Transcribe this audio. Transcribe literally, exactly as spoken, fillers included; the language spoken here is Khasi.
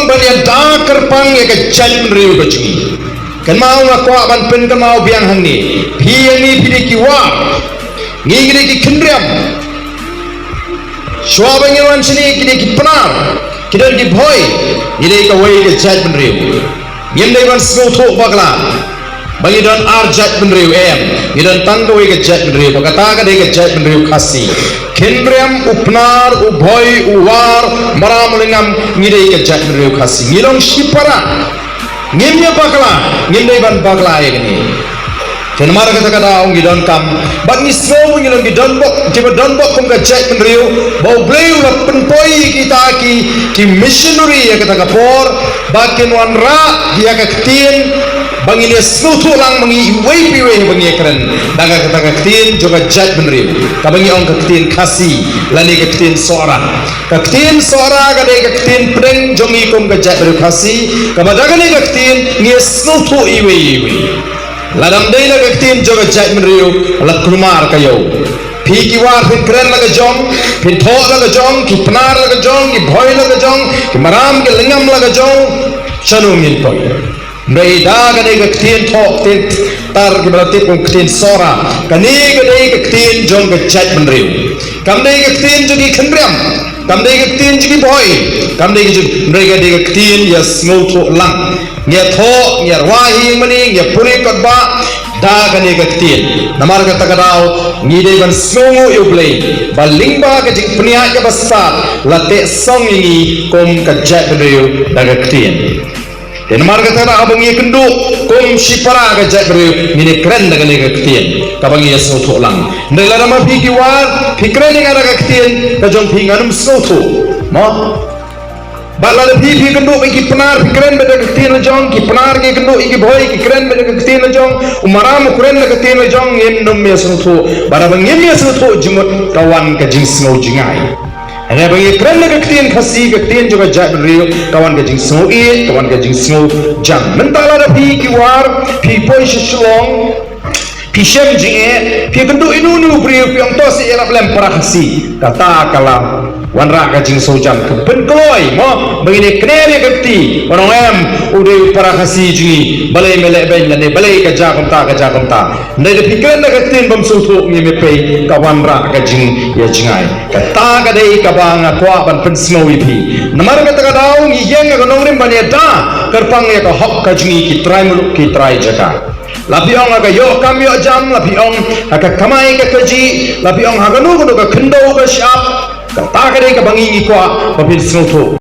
ban ïada kyrpang ïa ka jaitbynriew ka jong ngi. Kynmaw, nga kwah ban pynkynmaw biang hangne, phi ïa ngi phi dei ki war, ngi ngi dei ki khynriam. Shuwa ba ngin wan shane ki dei ki Pnar, ki don ki Bhoi, ngi dei kawei ka jaitbynriew. Ngim dei ban sngewthuh bakla ba ngi don ar jaitbynriew, em, ngi don tang kawei ka jaitbynriew, ba kata ka dei ka jaitbynriew Khasi. Khynriam, u Pnar, u Bhoi, u War, Maram, Lyngngam, ngi dei ka jaitbynriew Khasi. Ngi long shipara. Ngim ïa bakla, ngim dei ban bakla ïa kane. Te namar kata ka daw ngi donkam, bad ngi sngew ngi long ki donbok, kiba donbok kum ka jaitbynriew, ba U Blei u la pynpoi ïa kita ki, ki missionary ïa kata ka por, ba kin wanrah ïa ka ktien, ba ngin ïa sngewthuh lang ma ngi iwei pa iwei ba ngi ïa kren da kata ka ktien jong ka jaitbynriew, kaba ngi ong ka ktien Khasi lane ka ktien Sohra. Ka ktien Sohra ka dei ka ktien pdeng jong ngi kum ka jaitbynriew Khasi, kaba da kane ka ktien ngi ïa sngewthuh iwei iwei. Lada ym dei na ka ktien jong ka jaitbynriew, la kulmar ka ïew. Phi ki War phin kren la ka jong, phin thoh la ka jong, ki Pnar la ka jong, ki Bhoi la ka jong, ki Maram ki Lyngngam la ka jong, shano ngin poi? Hynrei da ka dei ka ktien thoh, ktien tar kiba la tip kum ktien Sohra. Kane ka dei ka ktien jong ka jaitbynriew. Kam dei ka ktien jong ki khynriam, kam dei ka ktien jong ki Bhoi, kam dei ka jong, hynrei ka dei ka ktien ïa sngewthuh lang. Ngi ïa thoh, ngi ïa rwai hi mane, ngi ïa pule kot ba da kane ka ktien. Namar kata ka daw ngi dei ban sngewnguh ïa U Blei ba lyngba ka jingpynïaid kaba stad la teh song ïa ngi kum ka jaitbynriew da ka ktien. Te namar kata ka daw haba ngi ïa kynduh kum shipara ka jaitbynriew, ngin ïa kren da kane ka ktien kaba ngi ïa sngewthuh lang. Hynrei lada ma phi ki War phi kren ïa nga da ka ktien ka jong phi, ngan ym sngewthuh, mo? Bad lada phi, phi kynduh ïa ki Pnar, phi kren beit da ka ktien la jong, ki Pnar ki kynduh ïa ki Bhoi, ki kren beit da ka ktien la jong, u Maram u kren da ka ktien la jong, ngin ym ïa sngewthuh. Bad haba ngim ïa sngewthuh jingmut, ka wan ka jingsngew jingai. Hynrei haba ngi kren da ka ktien Khasi, ka ktien jong ka jaitbynriew, ka wan ka jingsngew ïeit, ka wan ka jingsngew jam. Mynta lada phi ki War phi poi sha Shillong, phi shem jingeh, phi kynduh ïa uno uno u briew, phi ong to sa ïarap lem para Khasi. Kata ka la wanrah ka jingsngew jam, ka pynkloi, mo, ba ngin ïa kner ïa ka kti, ban ong em, u dei u para Khasi jong ngi, balei me leh beiñ lane balei ka jia kumta, ka jia kumta. Hynrei da phi kren da ka ktien bym sngewthuh, ngim ïa pei, ka wanrah ka jingïajngai. Kata ka dei kaba nga kwah ban pynsngew ïa phi. Namar kata ka daw ngi ïeng ha ka nongrim ban ïada kyrpang ïa ka hok ka jong ngi ki trai muluk ki trai jaka. La phi ong ha ka ïoh kam ïoh jam, la phi ong ha ka kamai ka kajih, la phi ong ha kano kano ka khyndew ka shyiap, kata ka dei kaba ngi ngi kwah ba phin sngewthuh.